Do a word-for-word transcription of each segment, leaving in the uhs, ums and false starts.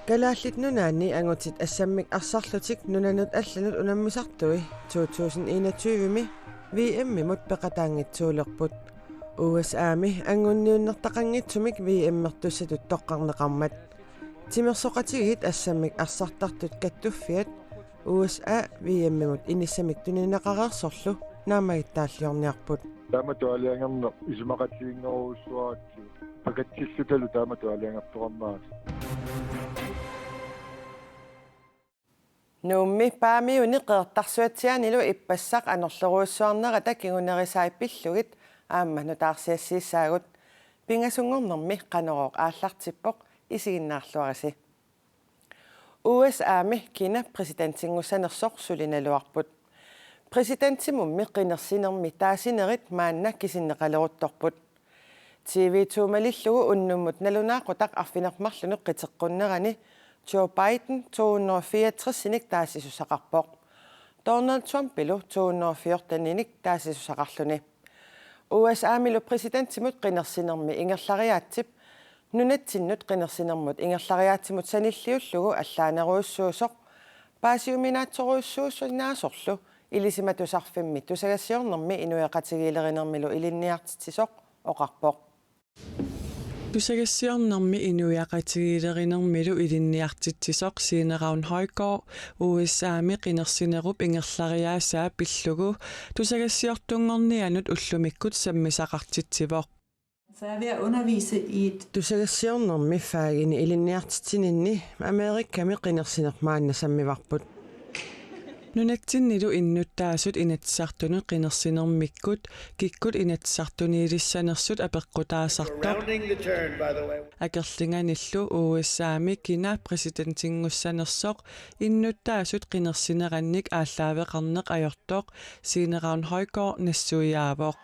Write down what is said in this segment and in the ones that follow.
Kalaallit Nunaanni angutit assammik arsarlutik nunanut allanut unammisartui to tusind enogtyve-mi V M-imut peqataanngitsuulerput. U S A-mi angunniunnertaqanngitsumik V M-ertussatut toqqarneqarmat. Timersoqatigiit assammik arsartartut kattuffiat U S A V M-imut inissamik tunineqareersorlu naammagittaalliorniarput. Taamatut aalajangerneq isumaqatigiinngorujussuaratsigu. Pakatsillutalu taamatut aalajangertoqarmat. Nuummi Paamiuni Qeqertarsuatsiaanilu ippassaq anorlerujussuarnerata kingunerisai pillugit aamma nutaarsiassiissaagut. Pingasunngornermi Qanorooq aallartippoq, isiginnaarluarisi. U S A-mi kina præsidentinngussanersoq suli naluarput. Præsidentimummi qinersinermi taasinerit maanna kisinneqaleruttorput. T V to malillugu unnummut nalunaaqutaq arfineq-marlunut qiteqqunnerani Joe Biden to hundrede og fireogtres-inik taasisussaqarpoq. Donald Trumpilu to hundrede og fjorten-inik taasisussaqarluni. U S A-milu præsidentimut qinersinermi ingerlariaatsip nunatsinnut qinersinermut ingerlariaatsimut sanilliullugu allaanerujussuusoq paasiuminaatsorujussuusinnaasorlu Ilisimatusarfimmi tusagassiornermi inuiaqatigiilerinermilu ilinniartitsisoq oqarpoq. Tusagassiornermi inuiaqatigiilerinermilu ilinniartitsisoq Signe Ravn Højgaard U S A-mi qinersinerup ingerlariaasaa pillugu tusagassiortunngornianut ullumikkut sammisaqartitsivoq. Så jeg er ved at undervise i et Tusagassiornermi fagini ilinniartitsininni Amerikami qinersineq maanna sammivarput. Nunatsinnilu innuttaasut Inatsisartunut qinersinermikkut kikkut Inatsisartuniilissanersut apeqqutaasartoq. Rounding the turn, by the way. Akerlianillu U S A-mi kina præsidentinngussanersoq innuttaasut qinersinerannik aallaaveqarneq ajortoq Signe Ravn Højgaard nassuiaavoq.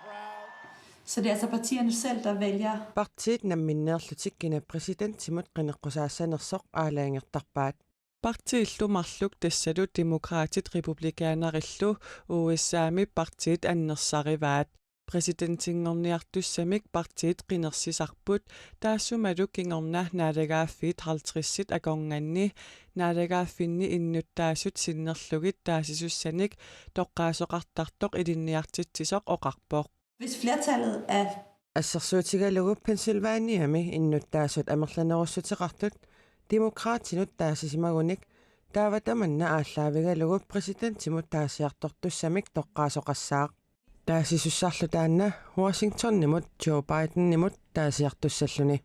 Så det er altså partierne selv, der vælger. Partiit namminneerlutik kina præsidentimut qineqqusaassanersoq aalajangertarpaat. Partiillu marluk, tassalu Demokraatit republikanerillu U S A-mi partiit annersarivaat. Præsidentinngorniartussamik partiit qinersisarput, taassumalu kingorna naalagaaffiit halvtredsit akornanni naalagaaffinni innuttaasut sinnerlugit taasisussanik toqqaasoqartartoq ilinniartitsisoq oqarpoq. Hvis flertallet er Assersuutigalugu Pennsylvaniami innuttaasut amerlanerussuteqartut Demokraatinut taasisimagunik, taava tamanna aallaavigalugu præsidentimut taasiartortussamik toqqaasoqassaaq. Taasisussarlu taanna Washingtonimut Joe Bidenimut taasiartussalluni.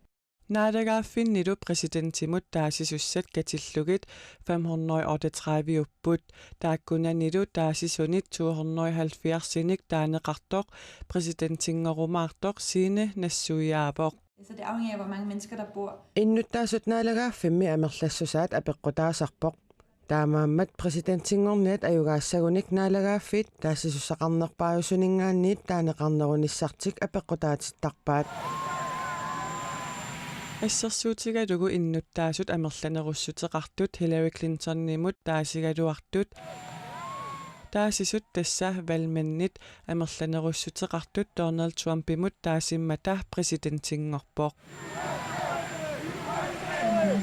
Naalagaaffinnilu præsidentimut taasisussat katillugit fem hundrede og otteogtredive-upput, taakkunanilu taasisunit to hundrede og halvfjerds-inik taaneqartoq præsidentinngorumaartoq Signe nassuiaavoq. Så det afhænger af, hvor mange mennesker der bor. Innuttaasut naalagaaffimmi amerlassusaat apeqqutaasarpoq. Taamaammat præsidentinngorniat ajugaassagunik naalagaaffiit taasisussaqarnerpaajusuninngaanniit taaneqarnerunissartik apeqqutaatittarpaat. Assersuutigalugu innuttaasut amerlanerussuteqartut Hillary Clintonimut taasigaluartut taasisut, tassa valgmændit amerlanerussuteqartut Donald Trumpimut taasimmata præsidentinngorpoq.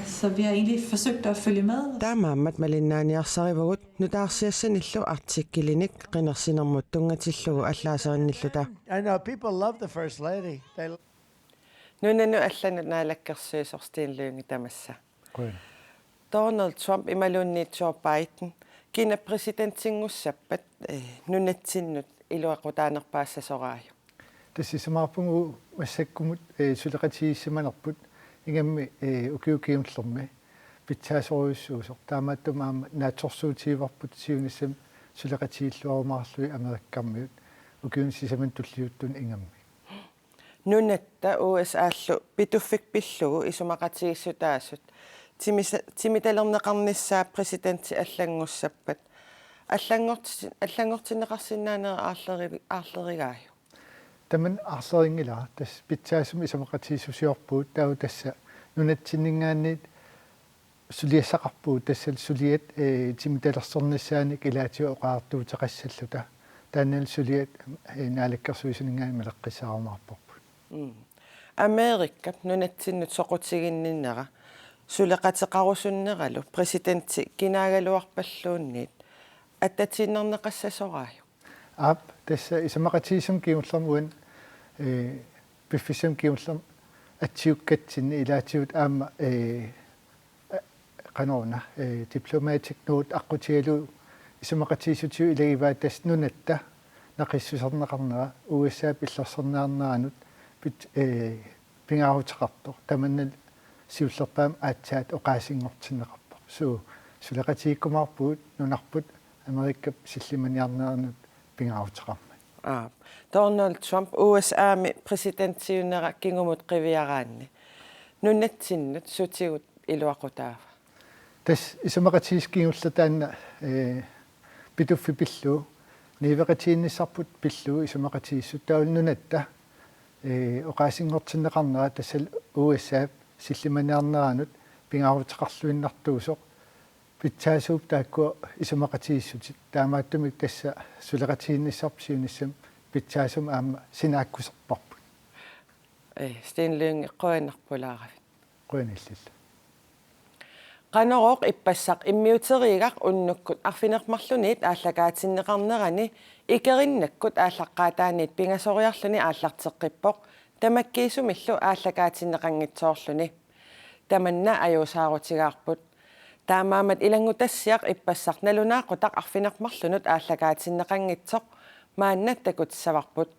Så vi har egentlig forsøgt at følge med. Taamaammat malinnaaniarsarivugut nutaarsiassanillu artikkelinik qinersinermut tunngatillugu allaaserinnilluta. I know people love the First Lady. They Nunanut allanut naalakkersuisoq Steen Lynge tamassa. Qujan. Donald Trump imaluunniit Joe Biden, kina præsidentinngussappata, eh, nunatsinnut iluaqutaanerpaassasoraajuk? Tassa isumaqarpunga massakkumut, eh, suleqatigiissimanerput ingammik, eh, ukiut kingullermi pitsaasorujussuusoq. Taamaattumik aamma naatsorsuutigivarput siunissami suleqatigiilluarumaarlugit Amerikkarmiut ukiuni sisamani tulliuttuni ingammik. Nunatta U S A-llu Pituffik pillugu isumaqatigiissutaasut timisa-, timitalerneqarnissaat præsidenti allanngussappata allanngorti-, allanngortinneqarsinnaanerit aarleri-, aarlerigaajuk? Tamanna aarlerinngilaq, tassa pitsaasumik isumaqatigiissusiorpugut, taava tassa nunatsinninngaanniit suliassaqarpugut, tassa suliat, eh, timitalersornissaannik ilaatigut oqariartuuteqassalluta. taanna suliat, eh, naalakkersuisuninngaanniit maleqqissaarunarparput. Mm. Amerikap nunatsinnut soqutiginninnera suleqateqarusunneralu præsidenti kinaagaluarpalluunniit attatiinnarneqassasoraajuk? Aap, tassa isumaqatigiissumik kingullermik uani, eh, piffissami kingullermi atsiukkatsinni ilaatigut aamma, eh, qanoruna, eh, diplomatic note aqqutigalugu isumaqatigiissutigut ilagivaat tassa nunatta naqissuserneqarnera U S A-p illersorniarneranut pit-, eh, pingaaruteqartoq. Tamanna siullerpaamik aatsaat oqaasinngortinneqarpoq. Suu, suleqatigiikkumaarpugut nunarput Amerikap sillimaniarneranut pingaaruteqarmat. Aap. Donald Trump U S A-mi præsidentiunera kingumut qiviaraanni nunatsinnut sutigut iluaqutaava? Tassa isumaqatigiissut kingulleq taanna, eh, Pituffik pillugu, niueqatigiinnissarput pillugu isumaqatigiissut taavalu nunatta, eh, oqaasinngortinneqarnera tassa U S A-p sillimaniarneranut pingaaruteqarluinnartuusoq pitsaasuupput taakkua isumaqatigiissutit, taamaattumik tassa suleqatigiinnissarput siunissami pitsaasumik aamma sinaakkuserparput. Eh, Steen Lynge, qujanarpulaaravit. Qujanaq illillu. Qanorooq ippassaq immiuteriigaq unnukkut arfineq-marlunniit aallakaatinneqarnerani ikerinnakkut aallaqqaataaniit pingasoriarluni aallarteqqippoq, tamakkiisumillu aallakaatinneqanngitsoorluni. Tamanna ajuusaarutigaarput. Taamaammat ilanngutassiaq ippassaq nalunaaqutaq arfineq-marlunut aallakaatinneqanngitsoq maanna takutissavarput.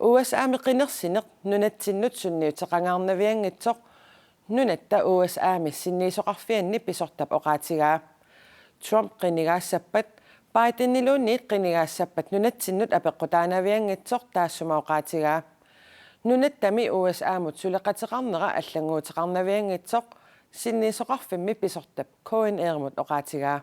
U S A-mi qinersineq nunatsinnut sunniuteqangaarnavianngitsoq nunatta U S A-mi sinniisoqarfianni pisortap oqaatigaa. Trump qinigaassappat, Bideniluunniit qinigaassappat nunatsinnut apeqqutaanavianngitsoq taassuma oqaatigaa. Nunattami U S A-mut suleqateqarnera allannguuteqarnavianngitsoq sinniisoqarfimmi pisortap K N R-imut oqaatigaa.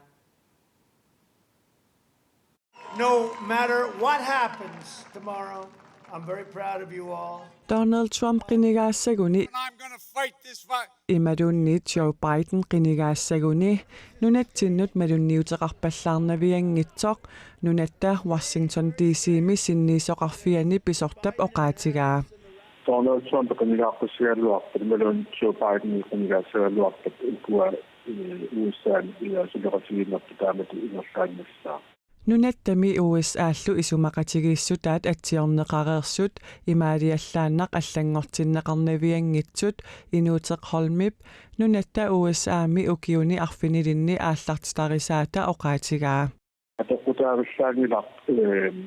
No matter what happens tomorrow, I'm very proud of you all. Donald Trump qinigaassaguni And I'm gonna fight this fight. Imaluunniit Joe Biden qinigaassaguni nunatsinnut malunniuteqarpallaarnavianngitsoq nunatta Washington D C-mi sinniisoqarfiani pisortap oqaatigaa. Donald Trump qinigaaqqissagaluarpat imaluunniit Joe Biden qinigaassagaluarpat ukua, eh, U S A-mi, eh, suleqatigiinnerput taamatut ingerlaannassaaq. Nunattami U S A-llu isumaqatigiissutaat atsiorneqareersut imaaliallaannaq allanngortinneqarnavianngitsut Inuuteq Holmip nunatta U S A-mi ukiuni arfinilinni aallartitarisaata oqaatigaa. Apeqqutaavallaanngilaq, ehm,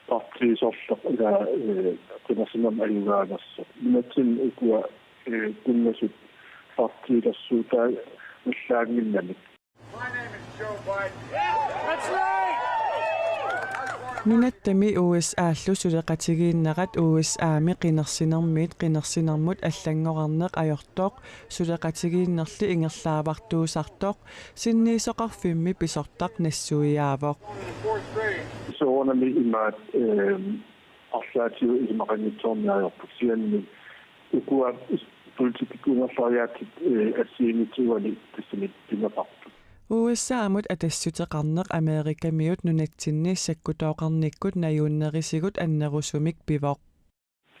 partiit sorleq ila, eh, qinersinermi ajugaanersoq. Nunatsinni ukua, eh, tunngasut partiilersuutaanngillamik. My name is Joe Biden. That's right! Nunattami U S A-llu suleqatigiinnerat U S A-mi qinersinermiit qinersinermut allanngorarneq ajortoq, suleqatigiinnerli ingerlaavartuusartoq, sinniisoqarfimmi pisortaq nassuiaavoq. Soorunami imaat, ehm, arlaatigut isumaqanngitsoorneq ajorput. Kisianni ukua politikkikkut ingerlariaatsit, eh, assigiinngitsuugaluit tassani pineqarput. U S A-mut atassuteqarneq Amerikamiut nunatsinni sakkutooqarnikkut najuunnerisigut annerusumik pivoq.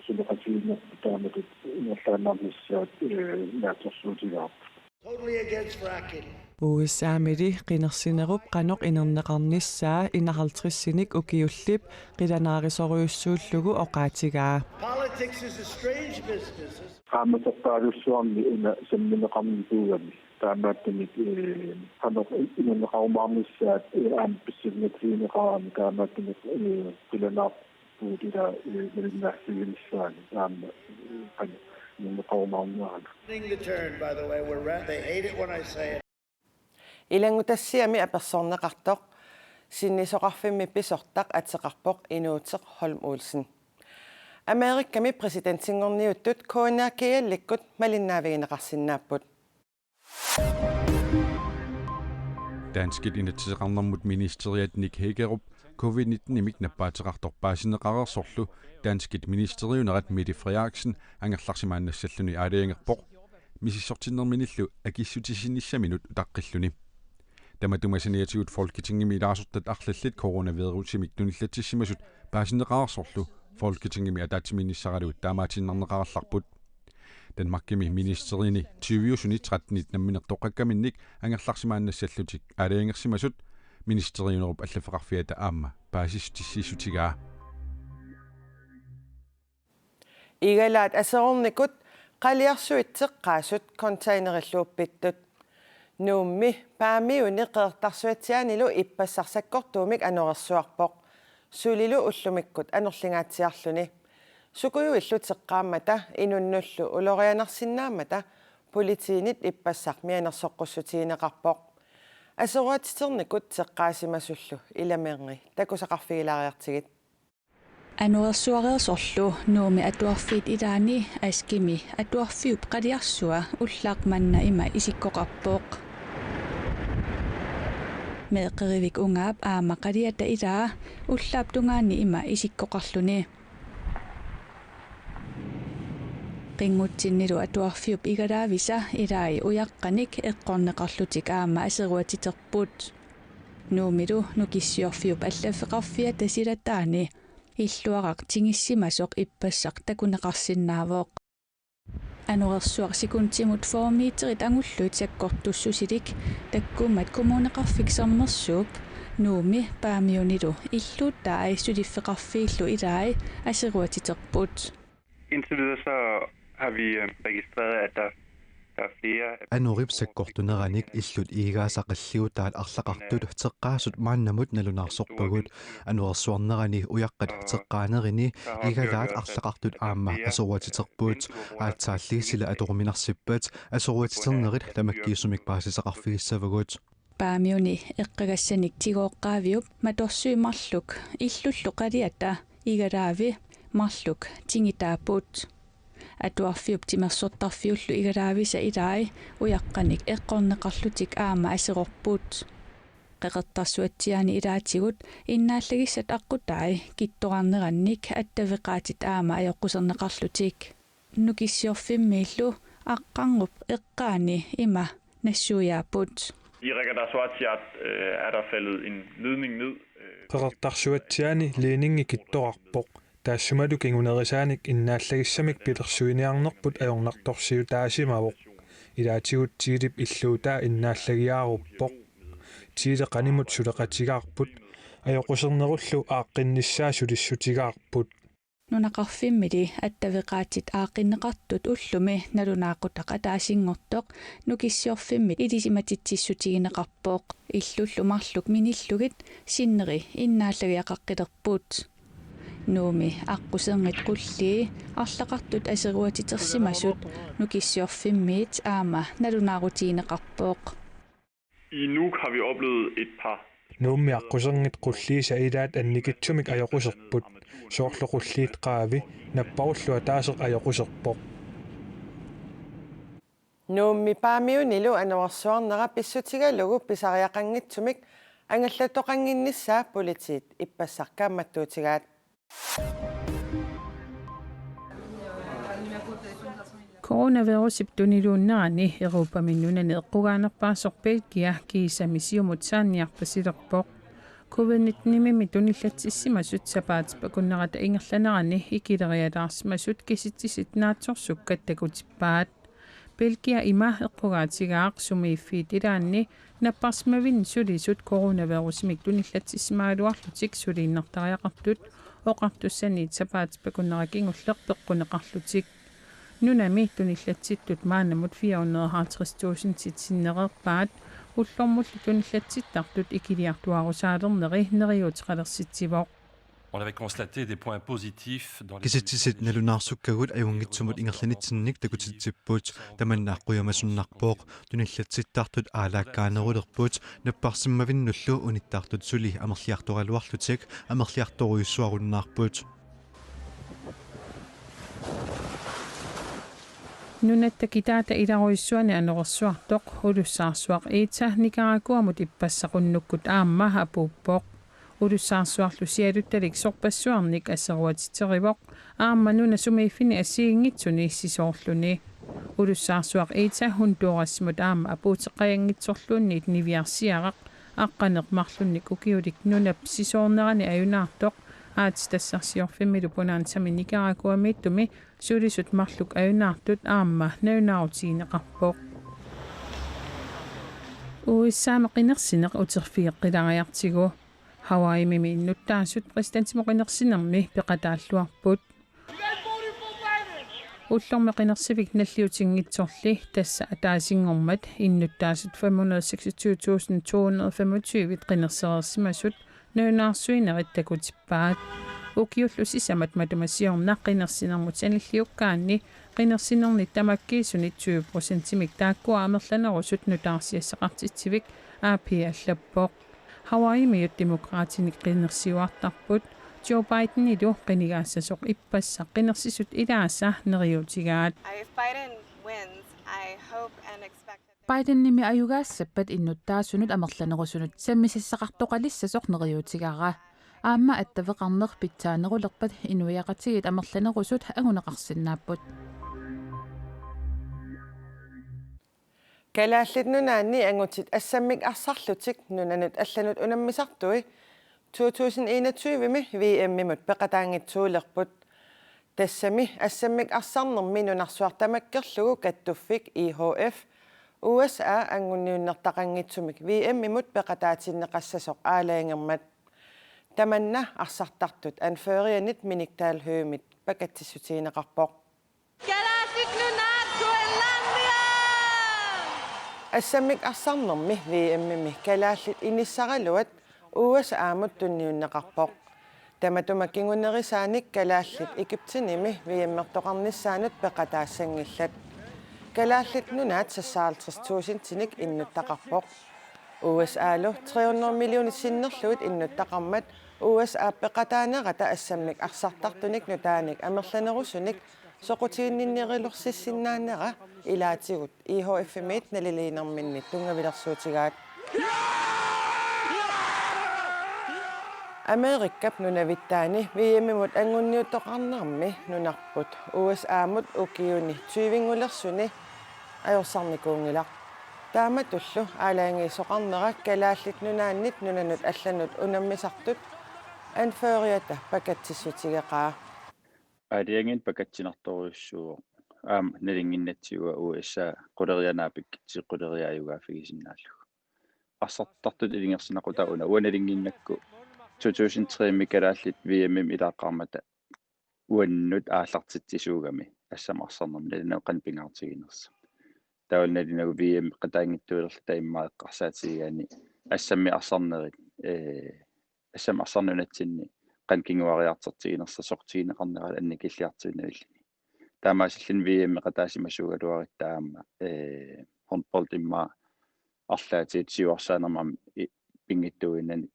Suleqatigiinnerput taamatut ingerlaannarnissaat, eh, naatsorsuutigaarput. Totally against fracking. U S A-mili qinersinerup qanoq inerneqarnissaa enoghalvtredsinik ukiullip qilanaarisorujussuullugu oqaatigaa. Politics is a strange business. Qaammateqaalussuarni una sammineqarnikuugami. Taamaattumik, eh, qanoq inerneqarumaarnissaat, eh, aamma pissanngatigineqarami taamaattumik, eh, qilanaar- puut ila, eh, malinnaaffiginissaani aamma, eh, qanoq inerneqarumaarnerani. Getting the turn, by the way, we're ra-, they hate it when I say it. Ilanngutassiami apersorneqartoq sinniisoqarfimmi pisortaq ateqarpoq Inuuteq Holm Olsen. Amerikami præsidentinngorniuttut K N R G L-ikkut malinnaavigineqarsinnaapput. Danskit inatsiseqarnermut ministeriat Nick Hækkerup covid nitten-imik nappaateqartoq paasineqareersorlu danskit ministeriunerat Mette Frederiksen angerlarsimaannassalluni aalajangerpoq, misissortinnerminillu akissutissinissaminut utaqqilluni. Tamatuma saniatigut Folketingimi ilaasortat arlallit coronavirusimik tunillatsissimasut paasinneqareersorlu Folketingimi ataatsimiinnissaraluit taamaatiinnarneqarallarput. Danmarkimi ministerini tyviusuni trettenit nammineq toqqakkaminnik angerlarsimaannassallutik aalajangersimasut ministeriunerup allaffeqarfiata aamma paasissiissutigaa. Igalaat aserornikut qaliarsuit teqqaasut containerillu uppittut. Nuummi Paamiuni Qeqertarsuatsiaanilu ippassaq sakkortuumik anorersuarpoq. Sulilu ullumikkut anorlingaatsiarluni. Sukujuillu teqqaammata inunnullu ulorianarsinnaammata politiinit ippassaq mianersoqqussutigineqarpoq. Aseruatiternikut teqqaasimasullu ilamerngi takusaqarfigilaariartigit. Anorersuareersorlu Nuummi atuarfiit ilaanni Askimi atuarfiup qaliarsua ullaaq manna ima isikkoqarpoq. Meeqqerivik ungaap aamma qaliata ilaa ullaap tungaani ima isikkoqarluni. Qinngutsinnilu atuarfiup igalaavisa ilai ujaqqanik eqqorneqarlutik aamma aseruatiterput. Nuummilu Nukissiorfiup allaffeqarfiata silataani illuaraq tingissimasoq ippassaq takuneqarsinnaavoq. Anorersuaq sekundimut fyrre meterit angulluit sakkortussusilik takkummat Kommuneqarfik Sermersuup Nuummi Paamiunilu illuutai suliffeqarfiillu ilai aseruatiterput. Indtil videre så har vi øh, registreret, at der, der er flere af Anorip sakkortuneranik illut igaasa qalliutaat arlaqartut teqqaasut maannamut nalunaarsorpagut. Anorersuarnerani ujaqqat teqqaanerini igalaat arlaqartut aamma aseruatiterput. Aatsaalli sila atoruminarsippat aseruatiternerit tamakkiisumik paasisaqarfigissavagut. Paamiuni eqqagassanik tigooqqaaviup matorsui marluk illullu qaliata igalaavi marluk tingitaapput. Atuarfiup timersortarfiullu igalaavisa ilai ujaqqanik eqqorneqarlutik aamma aserorput. Qeqertarsuatsiaani ilaatigut innaallagissat aqqutai kittorarnerannik attaveqaatit aamma ajoquserneqarlutik. Nukissiorfimmiillu aqqarnerup eqqaani ima nassuiaapput. I Qeqertarsuatsiaat øh, er der faldet en ledning ned. Øh, Qeqertarsuatsiaani ledningi kittorarpoq. Taassumalu kingunerisaanik innaallagissamik pilersuiniarnerput ajornartorsiutaasimavoq. Ilaatigut Telep illuutaa innaallagiaaruppoq. Tele qanimut suleqatigaarput. Ajoqusernerullu aaqqinnissaa sulissutigaarput. Nunaqarfimmili attaveqaatit aaqqinneqartut ullumi nalunaaqutaq ataasinngortoq Nukissiorfimmit ilisimatitsissutigineqarpoq. Illullu marluk minillugit sinneri innaallagiaqaqqilerput. Nuummi aqquserngit qullii arlaqartut aseruatitersimasut Nukissiorfimmiit aamma nalunaarutigineqarpoq. I Nuuk har vi oplevet et par. Nuummi aqquserngit qulliisa ilaat annikitsumik ajoquserput. Soorlu qulliit qaavi, napparullu ataaseq ajoquserpoq. Nuummi Paamiunilu anorersuarnera pissutigalugu pisariaqanngitsumik angallattoqannginnissaa politiit ippassaq kaammattuutigaat. Coronavirusip tuniluunnerani Europami nunani eqqugaanerpaasoq Belgia kiisami siumut saanniarpasilerpoq. Covid nitten-imimmi tunillatsissimasut sapaatip akunnerata ingerlanerani ikilerialaarsimasut kisitsisit naatsorsukkat takutippaat. Belgia ima eqqugaatigaaq sumiiffiit ilaanni napparsimavinni sulisut coronavirusimik tunillatsissimagaluarlutik suliinnartariaqartut oqartussaniit sapaatip akunnera kingulleq peqquneqarlutik. Nunami tunillatsittut maannamut fire hundrede og halvtreds tusindit sinnereerpaat, ullormullu tunillatsittartut ikiliartuaarusaalerneri neriuuteqalersitsivoq. On avait constaté des points positifs dans les Kisitsisit nalunaarsukkagut ajunngitsumut ingerlanitsinnik takutitsipput, tamanna qujamasunnarpoq. Tunillatsittartut aalaakkaanerulerput, napparsimmavinnullu unittartut suli amerliartoraluarlutik amerliartorujussuarunnaarput. Nunatta kitaata ilarujussuani anorersuartoq Ulussaarsuaq Ita Nicaraguamut ippassaq unnukkut aamma apuuppoq. Ulussaarsuarlu sialuttalik sorpassuarnik aseruatitserivoq aamma nunat sumiiffinni assigiinngitsuni sisoorluni. Ulussaarsuaq Ita Hondurasimut aamma apuuteqqajanngitsorluunniit niviarsiaraq Aqqaneq-marlunnik ukiulik nunap sisoornerani ajunaartoq aatsitassarsiorfimmilu Bonanzami Nicaraguamiittumi sulisut marluk ajunaartut aamma nalunaarutigineqarpoq. U S A-mi qinersineq uterfigeqqilaariartigu. Hawaiimimi innuttaasut præsidentimut qinersinermi peqataalluarput. Ullormi qinersivik nalliutinngitsorli, tassa ataasinngormat innuttaasut fem hundrede seksogtyve tusind to hundrede femogtyve qinersereersimasut, nalunaarsuinerit takutippaat. Ukiullu sisamat matuma siorna qinersinermut sanilliukkaanni qinersinerni tamakkiisuni tyve procentimik taakkua amerlanerusut nutaarsiassaqartitsivik A P allappoq. Hawaiimiut Demokraatinik qinersiuartarput. Joe Bidenilu qinigaassasoq ippassaq qinersisut ilaasa neriuutigaat. I- If Biden wins, I hope and expect that Bidenimi ajugaassappat innuttaasunut amerlanerusunut sammisassaqartoqalissasoq neriuutigara. Aamma attaveqarneq pitsaanerulerpat inuiaqatigiit amerlanerusut anguneqarsinnaapput. Kalaallit Nunaanni angutit assammik arsarlutik nunanut allanut unammisartui to tusind enogtyve-mi V M-imut peqataanngitsuulerput. Tassami assammik arsarnermi nunarsuaq tamakkerlugu kattuffik I H F U S A-p anngunniunnertaqanngitsumik V M-imut peqataatinneqassasoq aalajangermat. Tamanna arsartartut anførerianit Minik Dahl Høemit pakatsissutigineqarpoq. Kalaallit Nunaat Grønlandia! Assammik arsarnermi V M-imi kalaallit inissaraluat U S A-mut tunniunneqarpoq. Tamatuma kingunerisaanik kalaallit Egyptenimi V M-ertoqarnissaanut peqataassanngillat. Kalaallit Nunaat seksoghalvtreds tusindinik innuttaqarpoq. U S A-lu tre hundrede millionit sinnerlugit innuttaqarmat U S A-p peqataanerata assammik arsartartunik nutaanik amerlanerusunik soqutiginninniarilersissinnaanerat ilaatigut I H F-imiit naliliinerminni tunngavilersuutigaat. Amerikap nunavittaani V M-imut anngunniuttoqarnermi nunarput U S A-mut ukiuni tyvenngulersuni ajorsarnikuunngilaq. Taamatullu aalajangiisoqarnera Kalaallit Nunaannit nunanut allanut unammisartut anføreriata pakatsissutigeqaa. Aalajangiineq pakatsinartorujussuuvoq. Aamma nalinginnatsigu U S A qulerianaapikkitsi quleriaajugaaffigisinnaallugit. Arsartartut ilungersunaqutaat una uanga nalinginnakku to tusind tre-mi kalaallit V M-imi ilaaqqaarmata uannut aallartitsisuugami assammik arsarnermi nalinga qanoq pingaartiginersoq. Taava nalinga V M-eqataanngitsuulerluta immaqa eqqarsaatigigaanni assammik arsarnerit, ee, assammik arsarnerit nunatsinni qanoq kinguariartortiginersoq soqutigineqarnera annikilliartuinnavilluni. Taamaasilluni V M-eqataasimasuugaluarutta aamma, ee, håndbold immaqa arlaatigut siuarsaanermut aamma i-, pinngitsuuinnani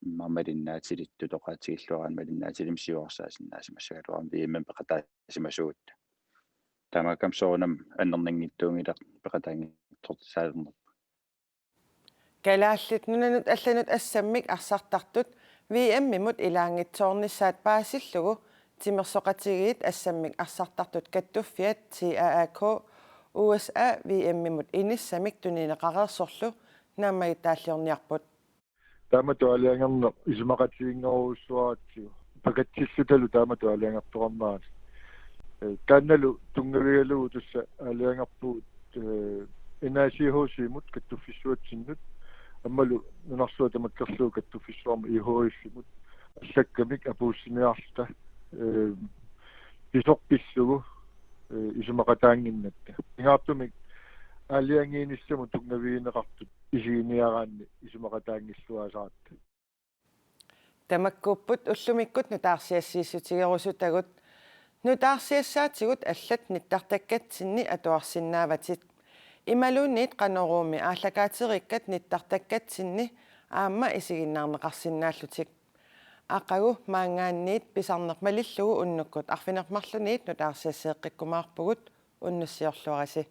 immaqa malinnaatilittut oqaatigilluaraanni malinnaatilimmik siuarsaasinnaasimassagaluarami V M-imi peqataasimasuugutta. Taamaakkami soorunami annernanngitsuunngilaq peqataanngitsoortitsisaalernerput. Kalaallit nunanut allanut assammik arsartartut V M-imut ilaanngitsoornissaat paasillugu timersoqatigiit assammik arsartartut kattuffiat T A A K U S A V M-imut inissamik tunineqareersorlu naammagittaalliorniarput. Taamatut aalajangerneq isumaqatiginngorujussooratsigu. Pakatsillutalu taamatut aalajangertoqarnerani. Ee, taannalu tunngavigalugu tassa aalajangerpugut, ee, N A C H C-mut kattuffissuatsinnut. Aammalu nunarsuaq tamakkerlugu kattuffissuarmut I H F-imut. Allakkamik apuussiniarluta, ee, pisoq pillugu, ee, isumaqataannginnatta. Pingaartumik aalajangiinissamut tunngavigineqartut isiginiaraanni isumaqataanngilluaasaratta. Tamakkuupput ullumikkut nutaarsiassiissutigerusutagut. Nutaarsiassaatigut allat nittartakkatsinni atuarsinnaavatit. Imaluunniit Qanoruumi aallakaateriikkat nittartakkatsinni aamma isiginnaarneqarsinnaallutik. Aqagu maanngaanniit pisarneq malillugu unnukkut arfineq-marlunniit nutaarsiasseeqqikkumaarpugut, unnussiorluarisi.